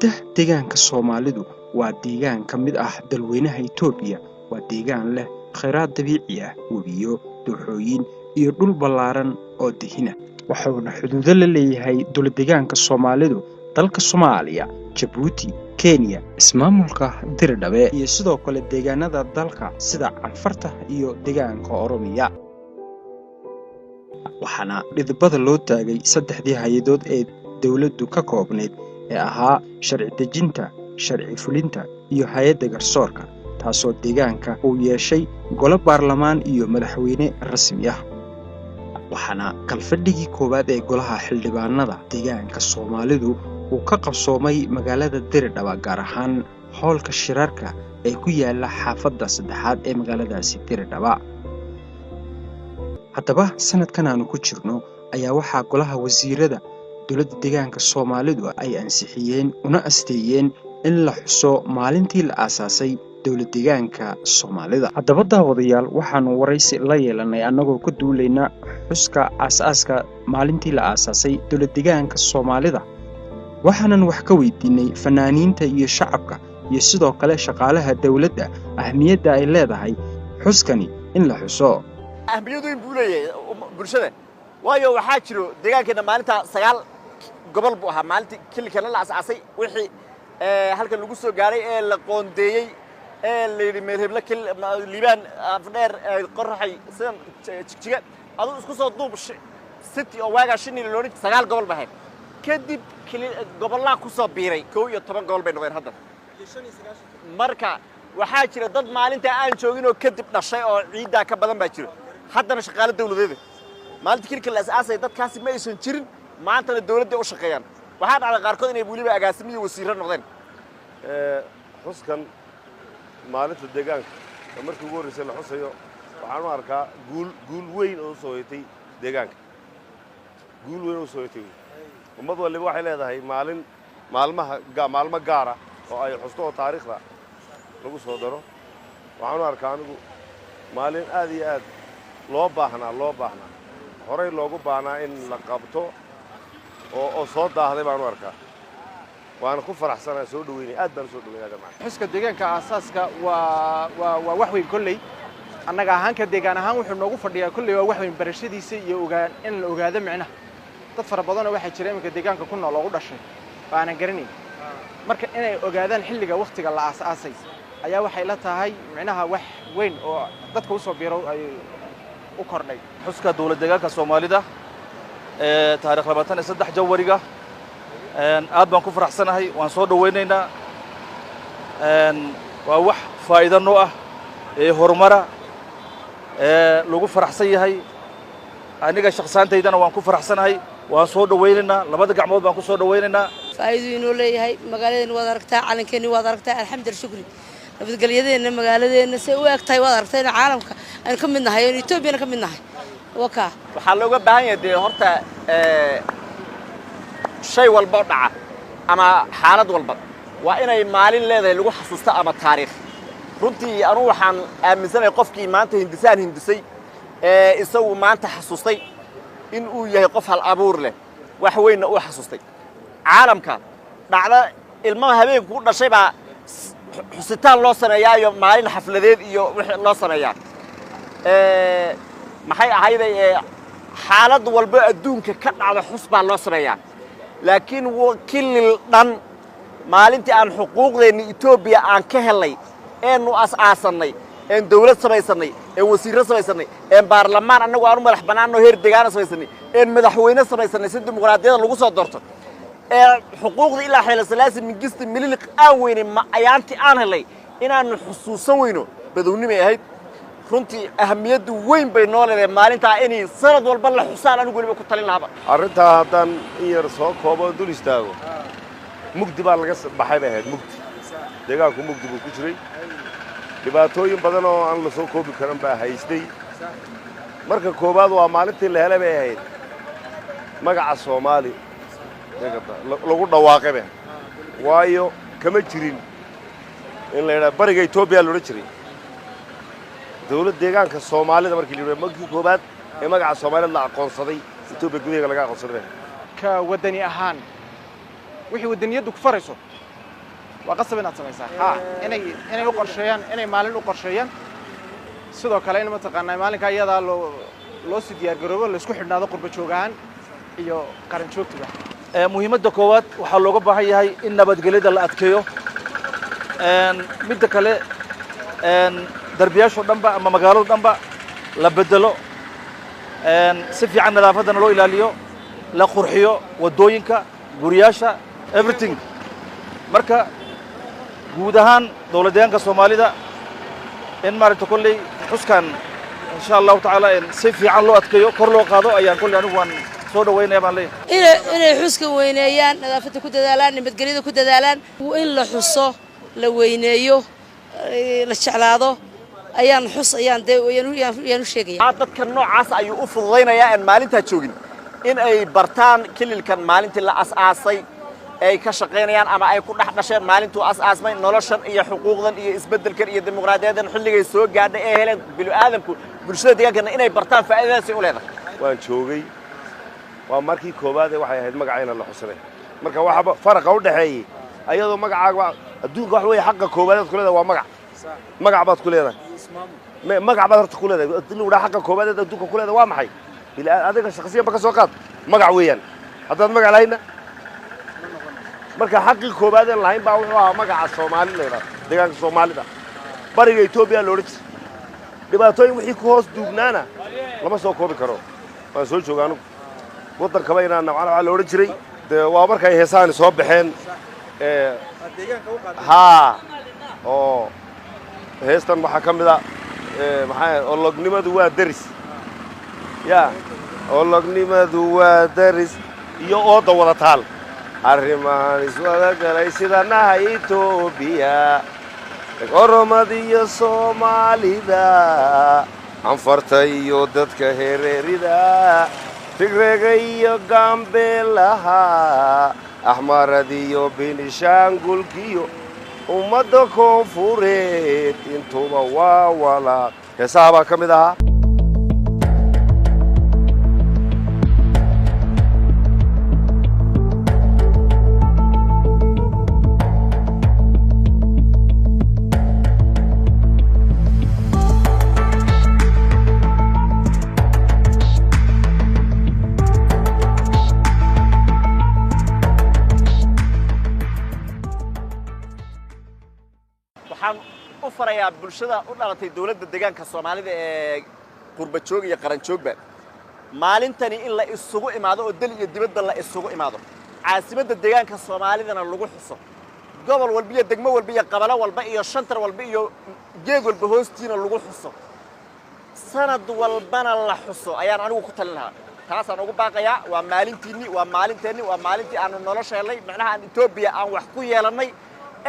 Dowladda deegaanka Soomaalidu waa deegaan ka mid ah dalweynaha Itoobiya. Waa deegaan leh khayraad dabiici ah, webiyo, dooxooyin iyo dhul ballaaran oo dihina. Waxuuna xuduudo la leeyahay dowlad deegaanka Soomaalidu dalka Soomaaliya, Jabuuti, Kenya, ismaamulka Diridhabe iyo sidoo kale deegaanada dalka sida Canfarta iyo deegaanka Oromiya. Waxaana dhidibada loo taagay saddexdii hay-adood ee dowladdu ka koobnayd ee ahaa sharci dejinta, sharci fulinta iyo hay-adda garsoorka, taasoo deegaanka uu yeeshay golo baarlamaan iyo madaxweyne rasmi ah. Waxaana kalfadhigii koowaad ee golaha xildhibaanada deegaanka Soomaalidu uu ka qabsoomay magaalada Diridhaba, gaar ahaan hoolka shirarka ee ku yaala xaafadda saddexaad ee magaaladaasi Diridhaba. Haddaba sanadkan aanu ku jirno ayaa waxaa golaha wasiirada dowladda deegaanka Soomaalidu ay ansixiyeen una asteeyeen in la xuso maalintii la aasaasay dowlad deegaanka Soomaalida. Haddaba daawadayaal, waxaanu waraysi la yeelanay annagoo ka duulayna xuska aasaaska maalintii la aasaasay dowlad deegaanka Soomaalida. Waxaanan wax ka weydiinay fanaaniinta iyo shacabka iyo sidoo kale shaqaalaha dowladda ahmiyadda ay leedahay xuskani in la xuso. Ahmiyad weyn buu leeyahay bulshada, waayo waxaa jiro deegaankeenna maalinta 9 gobol buu ahaa maalintii kililkana la asaasay. Wixii halkan lagu soo gaaray ee la qoondeeyey ee la yidhi Meelheblo, Liibaan, Afdheer, Qoraxay, sidan Jigjiga, aduu isku soo duub city oo waagaa Shinil loodhan, 9 gobol ba ahayd. Kadib gobollaa ku soo biiray, 11 gobol bay noqdeen hadda. Marka waxaa jira dad maalintaa aan joogin oo kadib dhashay oo ciiddaa ka badan baa jiro, haddana shaqaale dawladeeda. Maalinta kilka la asaasay dadkaasi ma aysan jirin, maantana dawladday u shaqeeyaan. Waxaa dhacday qaarkood inay weliba agaasimo iyo wasiirro noqdeen. Xuskan maalinta deegaanka oo markii ugu horraysay la xusayo waxaan u arkaa guul, guul weyn oo usoo hoyatay deegaanka, guul weyn oo usoo hoyatay. Ummad waliba waxay leedahay maalin, maalmaha, maalmo gaara oo ay xusto oo taariikhda lagu soo daro. Waxaan u arkaa anigu maalin aad iyo aad loo baahnaa, loo baahnaa, horey loogu baahnaa in la qabto oo soo daahday baan u arkaa, waana ku faraxsanaa, soo dhaweynaya, aad baan u soo dhaweynaya dabcan. Xuska deegaanka aasaaska waa wax weyn. Kolley annaga ahaanka deegaan ahaan wuxuu noogu fadhiyaa kolley waa wax weyn, barashadiisa iyo ogaan in la ogaado micnaha. Dad fara badanoo waxaa jira iminka deegaanka ku nool oo u dhashay oo aanan garanayn. Marka inay ogaadaan xilliga wakhtiga la aas-aasay ayaa waxay la tahay micnaha wax weyn oo dadka usoo biiro ay u kordhay. Xuska dowlad deegaanka Soomaalida ee taarikh 23 Janwariga aad baan ku faraxsanahay, waan soo dhawaynaynaa. Waa wax faa'iido noo ah ee horumara ee lagu faraxsan yahay. Aniga shakhsaantaydana waan ku faraxsanahay, waan soo dhawaynaynaa, labada gacmood baan ku soo dhawaynaynaa. Faa'iiduu inoo leeyahay, magaaladeena waad aragtaa, calankeenni waad aragtaa, alxamdulillah, shukri. Nabadgelyadeenna, magaaladeenna say u eg tahay waad aragtaa, in caalamka aynu ka mid nahay oon Etoobiyana ka mid nahay wakaa. Waxaa looga baahan yahay dee horta shay walba oo dhaca ama xaalad walba waa inay maalin leedahay lagu xasuusto ama taariikh. Runtii anugu waxaan aaminsanahay qofkii maanta hindisaan hindisay ee isagu maanta xasuustay in uu yahay qof hal abuur leh, wax weynna uu xasuustay. Caalamka dhacda ilmaha habeenku u dhashay baa xusitaan loo sameeyaa iyo maalin xafladeed iyo wixii loo sameeyaa. Maxay ahayday, xaalad walba adduunka ka dhacda xus baa loo sameeyaa, laakiin kilil dhan maalintii aan xuquuqdeenni Etoobiya aan ka helnay eenu as-aasannay een dawlad samaysannay een wasiirro samaysannay een baarlamaan annagu aan u madax bannaanno heer degaana samaysanay een madaxweyne samaysanay si dimuqraadiyada lagu soo doorto ee xuquuqdii ilaa Xeele Salaasi, Mingista, Mililiq aan weynay ma ayaantii aan helnay inaannu xusuusan weyno badownimay ahayd. Runtii ahamiyaddu weyn bay noo leedahay maalintaa inay sanad walba la xusaan, anigu weliba ku talin lahaba. Arrintaa haddaan in yar soo koobo oo dul istaago, mugdi baa laga baxay bay ahayd. Mugdi deegaanku mugdi buu ku jiray, dhibaatooyin badan oo aan la soo koobi karan baa haystay. Marka koowaad waa maalintii la helay bay ahayd magaca Soomaali lagu dhawaaqay bay ahayd, waayo kama jirin in la yidhaha bariga Etoobiya la odhan jiray. Dawlad deegaanka Soomaalida markii la yidhaha, markii koowaad ee magaca Soomaalida la aqoonsaday Etoobiya gudaheega laga aqoonsaday bay ahayd. Ka waddani ahaan wixii waddaniyaddu ku farayso Waa qasab inaad samaysaa. Ha, inay u qorsheeyaan, inay maalin u qorsheeyaan. Sidoo kale in mataqaanaa maalinka iyadaa loo sii diyaargaroobo, laisku xidhnaado qurba joog ahaan iyo qaran joogtiba. Muhiimadda koowaad waxaa looga baahan yahay in nabadgelyada la adkeeyo. Midda kale, darbiyaashoo dhanba ama magaalado dhanba la bedelo, si fiican nadaafaddana loo ilaaliyo, la qurxiyo waddooyinka, guriyaasha, everything. Marka guud ahaan dowlad deegaanka Soomaalida in maaragta kolley xuskan insha Allahu tacaala si fiican loo adkeeyo, kor loo qaado ayaan kolley anigu waan soo dhaweynaya baan leeyahay. Inay xuska weyneeyaan, nadaafadda ku dadaalaan, nabadgelyada ku dadaalaan, in la xuso, la weyneeyo, la jeclaado ayaan xus ayaan dee ayaan u sheegaya. Dadka noocaas ayuu u fududaynayaa aan maalintaa joogin in ay bartaan kililkan maalintii la as-aasay ay ka shaqaynayaan ama ay ku dhex dhasheen maalintuu as-aasmay, noloshan iyo xuquuqdan iyo isbeddelkan iyo dimuqraadiyadan xilligay soo gaadhay ee heleen bini'aadamku, bulshada deegaankana inay bartaan faa'iidadaasay u leedahay. Waan joogay, waa markii koowaad ee waxay ahayd magacayna la xusanay. Marka waxaba faraqa u dhexeeyey ayadoo magacaaga adduunka wax weeye, xaqa koowaad aad ku leedahay waa magac. Magac baad ku leedahay, magac baad horta ku leedahay. Haddii lagu dhaha xaqa koowaad aad adduunka ku leedahay waa maxay, adiga shakhsiyan ba ka soo qaad, magac weeyaan. Haddaad magac lahaynna, marka xaqii koowaad een lahayn baa wuxuu ahaa magaca Soomaali la yidhahdo, deegaanka Soomaalida, bariga Etoobiya la odhan jiray. Dhibaatooyin wixii ku hoos duugnaana lama soo koobi karo. Waan soo jooga anugu waddankaba inaan nabcan waxaa la odhan jiray dee waa markay heesaani soo baxeen haa, oo heestan waxaa ka mid a maxaa, olognimadu waa deris, ya olognimadu waa deris iyo ooda wada taal, arrimahan iswada galay sida nahay Etoobiya, Oromada iyo Soomaalida, Anfarta iyo dadka Hereerida, Tigreega iyo Gambeelaha, Axmarad iyo Benishaangulkiyo ummadda koonfureed, intuba waa walaa. Heesaha baa ka mid ahaa. Waxaan u farayaa bulshada u dhalatay dowladda deegaanka Soomaalida ee qurba joog iyo qaran joogba maalintani in la isugu imaado oo dal iyo dibadda la isugu imaado, caasimadda deegaanka Soomaalidana lagu xuso, gobol walba iyo degmo walba iyo qabalo walba iyo shantar walba iyo geed walba hoostiina lagu xuso, sanad walbana la xuso ayaan anigu ku talin lahaa. Taasaan ugu baaqayaa. Waa maalintiinni, waa maalinteenni, waa maalintii aanu nolosha helnay, macnaha aan Etoobiya aan wax ku yeelannay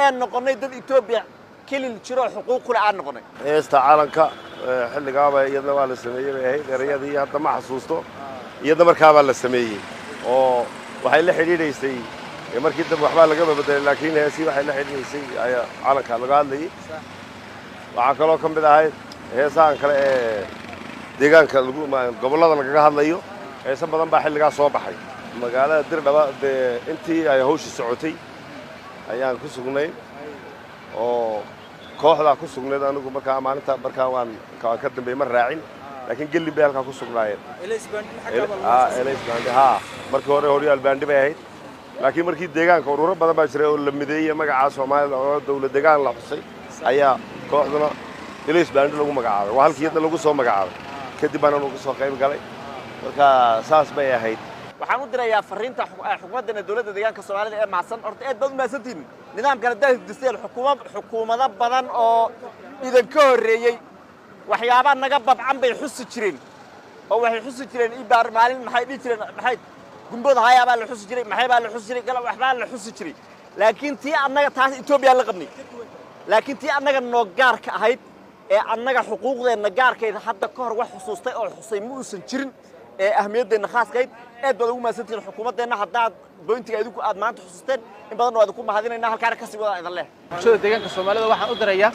ee noqonnay dad Etoobiya kelil jiro xuquuq kule aan noqonnay. Heesta calanka xilligaaba iyadna waa la sameeyey bay ahayd. Erayadii hadda ma xasuusto, iyadna markaabaa la sameeyey oo waxay la xidhiidhaysay markii dambe waxbaa laga babedelay, laakiin heesii waxay la xidhiidhaysay ayaa calanka laga hadlayay. Waxaa kaloo ka mid ahayd heesahan kale ee deegaanka lagu gobollada lagaga hadlayo. Heese badan baa xilligaa soo baxay. Magaalada Dirdhaba dee intii ay hawshii socotay ayaan ku sugnayn oo kooxdaa ku sugnayd. Anigu markaa maalinta markaa waan ka dambeeyey ma raacin, laakiin gelin bay halkaa ku sugnaayeen. Elays Bandi, haa, markii hore Horyaal Bandi bay ahayd, laakiin markii deegaanka ururo badan baa jiray oo la mideeyey magacaa Soomaalida oo dowlad deegaan la xusay ayaa kooxduna Elays Bandi lagu magacaabay. Waa halkii iyadna lagu soo magacaabay, kadib baan anugu kasoo qayb galay. Marka saas bay ahayd. Waxaan u dirayaa fariinta xukuumaddana dowladda deegaanka Soomaalida ee mahadsan. Horta aad baad u mahadsantihiin nidaamkan haddaad hindisteen. Xukuumado badan oo idinka horreeyey waxyaabaa naga babcan bay xusi jireen oo waxay xusi jireen ibaar maalin, maxay dhihi jireen, maxay gumbood hayaa baa la xusi jiray, maxay baa la xusi jiray, galab waxbaa la xusi jiray. Laakiin tii annaga taas Etoobiya la qabnay, laakiin tii annaga noo gaarka ahayd ee annaga xuquuqdeenna gaarkayda hadda ka hor wax xusuustay oo xusay ma uusan jirin ee ahmiyaddeenna khaaskayd. Aad baad ugu mahadsantihiin xukuumaddeenna haddaad boyntiga idinku aad maanta xusuusteen. In badan waa idinku mahadinaynaa, halkaana kasii wadaan idin leh. Bulshada deegaanka Soomaalida waxaan u dirayaa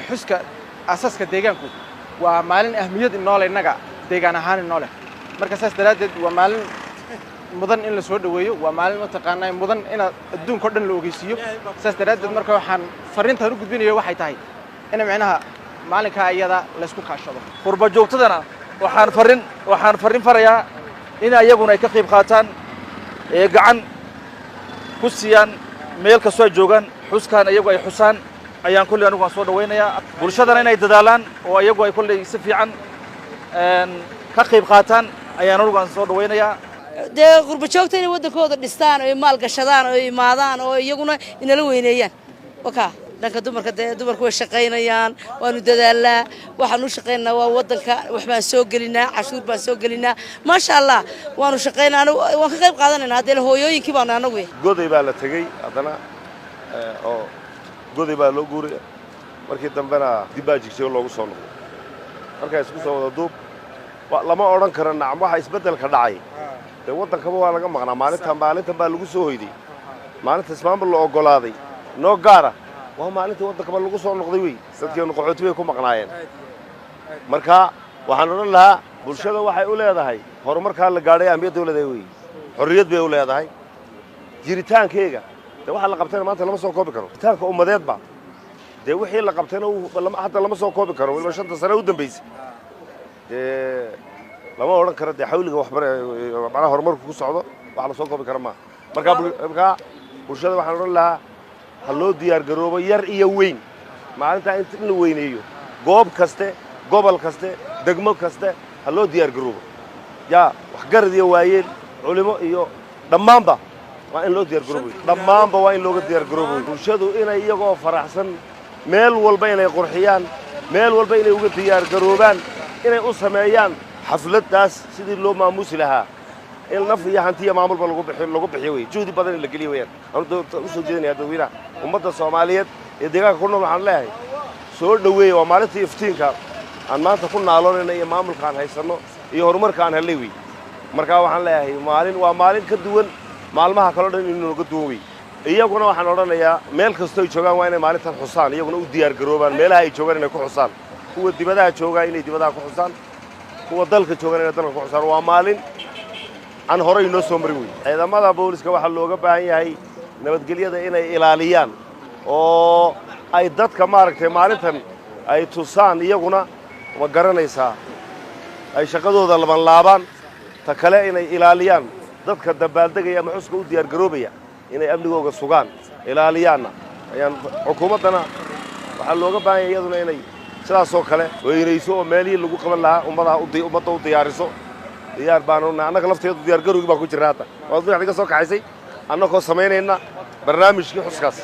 xuska aasaaska deegaanku waa maalin ahmiyad inoo leh, innaga deegaan ahaan inoo leh. Marka saas daraaddeed waa maalin Mudan in la soo dhoweeyo, waa maalin mataqaanaa mudan inaad adduunka o dhan la ogeysiiyo. Saas daraaddeed marka waxaan farriintaan u gudbinayo waxay tahay in micnaha maalinkaa iyada laysku kaashado. Qurba joogtadana waxaan farriin farayaa in ayaguna ay ka qayb qaataan ee gacan ku siiyaan meel kastoo ay joogaan xuskaan iyagu ay xusaan ayaan kolley anigu aan soo dhawaynayaa. Bulshadana inay dadaalaan oo iyagu ay kolley si fiican ka qayb qaataan ayaan anigu aan soo dhawaynayaa. Dee qurba joogta inay waddankooda dhistaan oo maal gashadaan oo imaadaan oo iyaguna inala weyneeyaan. Wakaa dhanka dumarka. Dee dumarku way shaqaynayaan, waanu dadaalnaa, waxaan u shaqaynaa waa waddanka. Wax baan soo gelinaa, cashuur baan soo gelinaa, maasha Allah, waanu shaqaynaa, waan ka qayb qaadanaynaa. Haddee hooyooyinkii baanu anagu. Goday baa la tegey haddana oo Goday baa loo guuray. Markii dambena dib baa Jigjigo loogu soo noqday. Markaa isku soo wada duub, lama odhan karo nacam waxa isbeddelka dhacay. Dee waddankaba waa laga maqnaa. Maalintan maalintan baa lagu soo hoyday, maalinta ismaamul la oggolaaday noo gaara waa maalintii waddankaba lagu soo noqday wey. Dadkeenu qaxooti bay ku maqnaayeen. Marka waxaan odhan lahaa bulshada waxay u leedahay horumarkaa la gaadhay ahmiyadda u leedahay wey, xorriyad bay u leedahay jiritaankeyga. Dee waxaa la qabtayna maanta lama soo koobi karo. Jiritaanka ummadeedba dee wixii la qabtayna hadda lama soo koobi karo. Weliba 5ta sane u dambaysay dee lama odhan karo. Dee xawliga waxbar macnaha horumarku ku socdo wax la soo koobi karo maaha. Markaa bulshada waxaan odhan lahaa ha loo diyaar garoobo, yar iyo weyn, maalintaa in la weyneeyo. Goob kaste, gobol kaste, degmo kaste ha loo diyaar garoobo. Yaa waxgarad iyo waayeel, culimo iyo dhammaanba waa in loo diyaar garoobo, dhammaanba waa in looga diyaar garoobo. Bulshadu inay iyagoo faraxsan meel walba inay qurxiyaan, meel walba inay uga diyaar garoobaan, inay u sameeyaan xafladdaas sidii loo maamuusi lahaa, in naf iyo hanti iyo maamulba lagu bixiyo wey, juhdi badan in la geliyo weyaan. Anu u soo jeedinaya dadweynaha ummadda Soomaaliyeed ee deegaanka ku nool, waxaan leeyahay soo dhoweeya. Waa maalintii iftiinka aan maanta ku naaloonayna iyo maamulka aan haysanno iyo horumarka aan hellay wey. Markaa waxaan leeyahay maalin waa maalin ka duwan maalmaha kaleo dhan, inuu naga duwan wey. Iyaguna waxaan odhanayaa meel kastoo ay joogaan waa inay maalintan xusaan, iyaguna u diyaar garoobaan meelaha ay joogaan inay ku xusaan. Kuwa dibadaha joogaa inay dibadaha ku xusaan, kuwa dalka joogaan inay dalka ku xusaan. Waa maalin aan horay inoo soo marin wey. Ciidamada booliska waxaa looga baahan yahay nabadgelyada inay ilaaliyaan oo ay dadka maaragtay maalintan ay tusaan iyaguna, ma garanaysaa, ay shaqadooda labanlaabaan. Ta kale inay ilaaliyaan dadka dabaaldegaya ama xuska u diyaargaroobaya, inay amnigooga sugaan, ilaaliyaanna ayaan. Xukuumaddana waxaa looga baahan yahay iyaduna inay sidaasoo kale weynayso oo meelihii lagu qaban lahaa ummadaha ummadda u diyaariso. Diyaar baanu nahay annaga lafteedu, diyaargarowgii baan ku jirna hadda. Waad madaxda ka soo kaxaysay annagoo samaynayna barnaamijkii xuskaas.